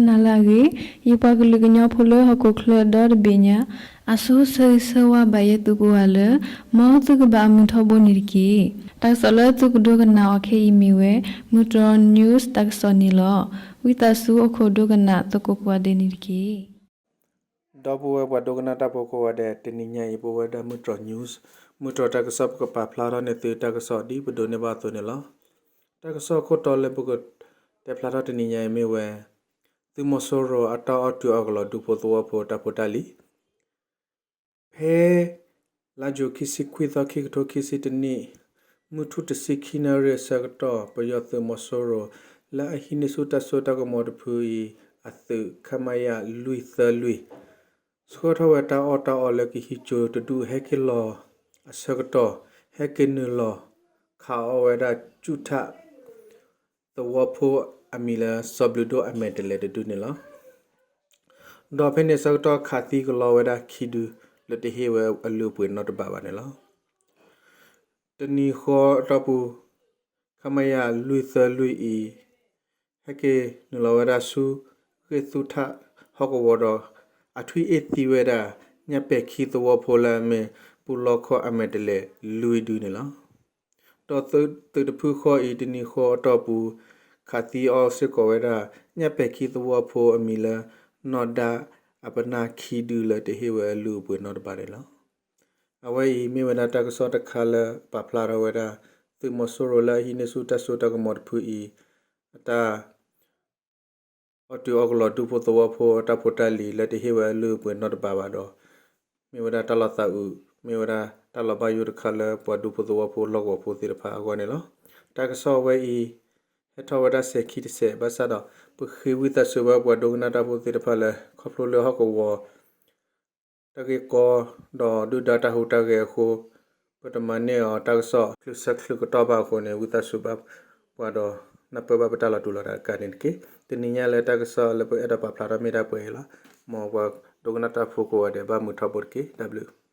နၤလၢအဂ့ၤ, ယပှၤကလုာ်ကညီဖိလၢဟီၣ်ခိၣ်ချၢဒီတဘ့ၣ်ညါ, အဆိဆၢဂ့ၤဆၢဝါဘၣ်ယဲသုကိးဂၤလၢ မ်သုကဘၣ်အမုာ်ထီဘိန့ၣ်တက့ၢ်. တၢ်ကစီၣ်လၢသုကဒိကနၣ်အီၤခဲအံၤမ့ၢ်ဝဲ မုၢ်တြီၢ် news တၢ်ကစီၣ်န့ၣ်လီၤ. ဝံသးစူၤအိၣ်ခိးဒိကနၣ်သကိးကိးဂၤဒဲးန့ၣ်တက့ၢ်. ဒီပုၢ်ဝဲၢ်ပှၤဒိကနၣ်တၢ်ဖိကိးဂၤဒဲး, တနံၤညါအံၤ ပဝဲဒၣ်မုၢ်တြီၢ် news, မုၢ်တြီၢ်တၢ်ကစီၣ်ပကပာ်ဖျါထီၣ်န့ၢ်သုတၢ်ကစီၣ်ဒ်ပဒိးန့ၢ်ဘၣ်အသိးန့ၣ်လီၤ. တၢ်ကစီၣ်ခိၣ်တီလၢပကတဲဖျါထီၣ်တနံၤညါအံၤမ့ၢ်ဝဲ သုးမီၤစိရိၤအတၢ်အီၣ်တုၤအီၣ်ကလီၤဒူဖိသဝီဖိတၢ်ဖိတၢ်လံၤ ဖဲ လါယူၤ ခံဆံခွံသီ ခံကထိခံဆံတနံၣ် မုၢ်ထူၣ်တဆံခံနၣ်ရံၣ်အဆၢကတီၢ် ပယီၤသုးမီၤစိရိၤ လၢအဟံးန့ၢ်ဆူၣ်တၢ်စိတၢ်ကမီၤတဖုအံၤ အသုး ခမရ လွံၢ်သၢလွံၢ် ဆှၢထီၣ်ဝဲတၢ်အီၣ်တၢ်အီလၢကဟံးကၠိတဒူၣ် ဟဲက့ၤလီၤအဆၢကတီၢ် ဟဲက့ၤနုာ်လီၤခးအီၣ်ဝဲဒၣ်ကၠူၣ်ထၣ် သဝီဖိအမံၤလၢ စီၤဘျုးဒိၣ်အမဲာ်တဲးလဲးတဒူၣ်န့ၣ်လီၤ. ဒီးဖဲန့ၣ်အဆၢကတီၢ်ခးသံကလီဝဲဒၣ်ခံဒု လၢတဟ့ၣ်ဝဲအလုၢ်အပှ့ၤနီတဘ့ၣ်ဘၣ်န့ၣ်လီၤ. တနံၤဃီအတီၢ်ပူၤ ခမရ လွံၢ်သၢလွံၢ်အံၤ ဟဲက့ၤနုာ်လီၤဝဲဒၣ်ဆူ ဂ့ၢ်သူၣ်ထၣ်ဟီၣ်ကဝီၤဒီး အထွံၣ်အ့ၣ်သံဝဲဒၣ် ညၣ်ပဲာ်ခံသဝီဖိလၢအမ့ၢ် ပူလီခီၣ်အမဲာ်တဲးလဲးလွံၢ်ဒုန့ၣ်လီၤ. ဒီးသုးတဖုဃီအံၤ တနံၤဃီအတီၢ်ပူၤ ခးသံအီၣ်စ့ၢ်ကီးဝဲဒၣ် ညၣ်ပဲာ်ခံသဝီဖိအမံၤလၢ နီၢ်ဒါအပနၢ်ခံဒုလၢတဟ့ၣ်ဝဲအလုၢ်အပှ့ၤနီတဘ့ၣ်န့ၣ်လီၤ. အဝဲအံၤမ့ၢ်ဝဲဒၣ်တၢ်ကစီၣ်တခါလၢပာ်ဖျါထီၣ်ဝဲဒၣ် သုးမီၤစိရိၤလၢအဟံးန့ၢ်ဆူၣ်တၢ်စိတၢ်ကမီၤတဖုအံၤ အတၢ် အီၣ်တုၤအီၣ်ကလီၤဒူဖိသဝီဖိအတၢ်ဖိတၢ်လံၤလၢတဟ့ၣ်ဝဲအလုၢ်အပှ့ၤနီတဘ့ၣ်ဘၣ်ဒီး မ့ၢ်ဝဲဒၣ်တၢ်လီၤသးအုး မ့ၢ်ဝဲဒၣ်တၢ်လီၤဘၣ်ယိၣ်တခါလၢပှၤဒူဖိသဝီဖိလီၢ်ကဝီၤဖိသ့ၣ်တဖၣ်အဂီၢ်န့ၣ်လီၤ. တၢ်ကစီၣ်အဝဲအံၤ ဟဲထီၣ်ဝဲဒၣ်စဲၤခံတစဲး ဘၣ်ဆၣ်ဒီး ပဃ့ဝံသးစူၤဝဲပှၤဒိကနၣ်တၢ်ဖိသ့ၣ်တဖၣ်လၢ ခီဖျိလၢဟီၣ်ကဝီၤ တၢ်ဂ့ၢ်ကီ ဒီးဒုၣ်ဒါတၢ်ဟူးတၢ်ဂဲၤအဃိ ပတမၤန့ၢ်အီၤတၢ်ကစီၣ်ချုးဆၢချုးကတီၢ်ဘၣ်အဃိန့ၣ် ဝံသးစူၤဘၣ်ပှၤဒီး နၢ်ပၢၢ်ဘၣ်ပတၢ်လီၤတူာ်လီၤကာ်တကးန့ၣ်တက့ၢ်. တနံၤညါလၢတၢ်ကစီၣ်လၢပအဲၣ်ဒိးပာ်ဖျါထီၣ်မ့ၢ်ဒၣ်ပှဲၤအံၤလီၤ. မ်ပှၤဒိကနၣ်တၢ်ဖိကိးဂၤဒဲး ဘၣ်မုာ်ထီဘိတက့ၢ်. တၢ်ဘျုး